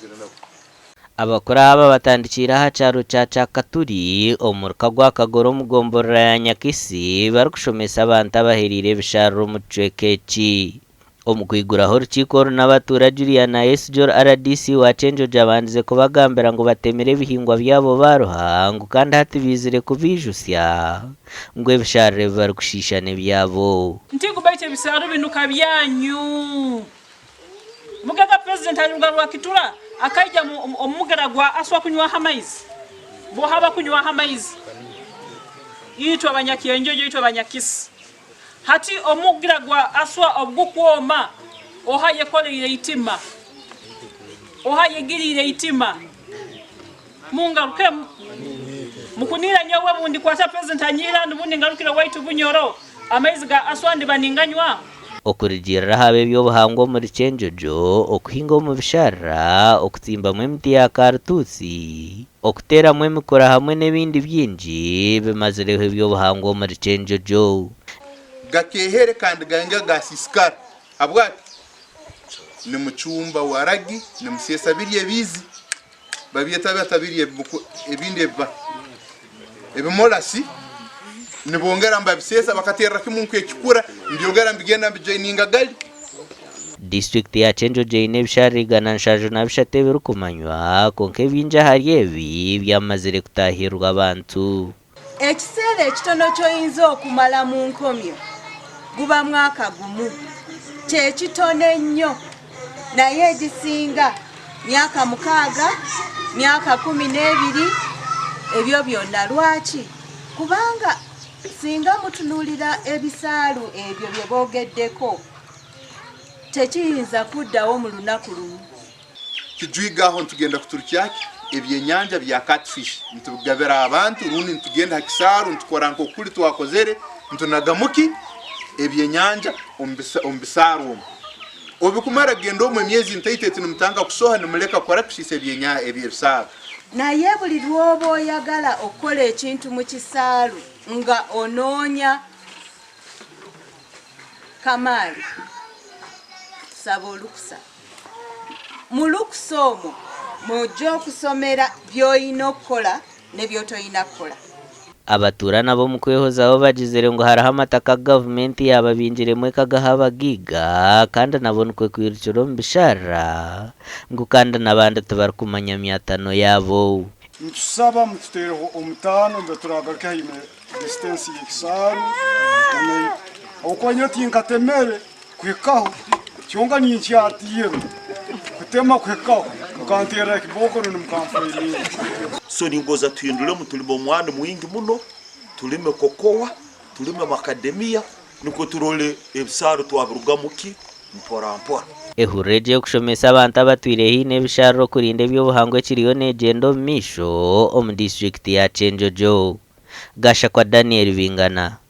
twizire nabo. Abakuru aba batandikiire aha kyaro kya Kyakaturi omu muruka gwa Kagoro omu gomborora ya Nyakisi barikushomesa abantu abahereire ebisharara omu kicweka eki. Omu kwiguraho orukiiko oru n'abatuura Julian Ayesigye RDC wa Kyenjojo abandize kubagambira ngu batemire ebihingwa byabo baaruha ngu kandi hati baizire kubaijutsya ngu ebisharara ebi barikushiisha n'ebyabo. Nti ngu baitu ebisaaru binu ka byanyu. Mugaga President ariruga Rwakitura akaija omu mugera gwa Aswa kunywaho amaizi? Boha abakunywaho amaizi? Itwe abanyakyenjojo, itwe abanyakisi. Hati omugira gwa Aswa obugukwoma, oha ayekoreire eitima? Oha ayegiriire eitima? Mungarukemu. Mukuniira nyowe bundikwata President anyiire hanu bundi ngarukire owaitu Bunyoro, amaizi ga Aswa ndiba ninganywa? Okurugiirira aha b'eby'obuhangwa omuri Kyenjojo, okuhinga omu bisharara, okutsimbamu emiti ya karutuusi, okuteeramu emikura hamwe n'ebindi bingi bimazireho eby'obuhangwa omuri Kyenjojo. Gakeehere kandi gainga gaasiisikara. Habwaki? Nimucumba waragi, nimuseesa biri ebiizi, babyeta bata biri ebindi ebiba ebimolasi, nibongera nibabiseesa bakateerera kimwe nk'ekikura, nibyongera nibigenda nibijoininga gari. Disiturikiti ya Kyenjojo eine ebisharara 173 ebirikumanywa kwonka ebingi ahari ebi byamazire kutahirirwa abantu. Ekiseera ekitono ky'oyinza okumala mu nkomyo guba mwaka gumu, kye kitono ennyo, naye egisinga myaka mukaaga, myaka 12, ebyo byonna. Lwaki? Kubanga singa mutunuulira ebisaalu ebyo bye boogeddeko, tekiyinza kuddawo mu lunaku lumu. Kijwiga aho nitugenda kuturukya ki? Ebyenyanja bya catfish nitubigabira abantu rundi nitugenda ha kisaaru nitukora nk'oku kuri twakozere nitunagamu ki? Ebyenyanja omu bisaaru omu. Obu bikumara kugenda omu emyezi ntaito eti nimutandika kusoha nimuleka kukora kusiisa ebisaaru. Naye buli lw'oba oyagala okukola ekintu mu kisaalu nga onoonya Kamaali, saba olukusa. Mu lukusa omwo mw'oja okusomera by'olina okukola ne by'otolina kukola. Abatuura nabo omu kwehozaho bagizire ngu hariho amataka agu gavumenti yaababingiremu ekagaha abagaiga kandi nabo nikwo kwirukira omu bisharara ngu kandi n'abandi tibarikumanya myatano yaabo. Nitusaba mututeereho omutaano mbe turagaruke haine distance y'ekisaaru ahabw'okuba nyowe tinkatemere kuhikaho kyonka ninkyatiina kutema kuhikaho mukanteerera kibooko rundi mukanfeelinga. So ningoza tuhinduremu tulime omwani mwingi muno, tulime kokowa, tulime makademiya nikwo turole ebisaaru twabirugamu ki mpora mpora. Ehurura egi ey'okushomesa abantu abatwire haihi n'ebisharara okurinda eby'obuhangwa ekiriyo negyenda omu maisho omu disiturikiti ya Kyenjojo. Gashakwa Daniel Bingana.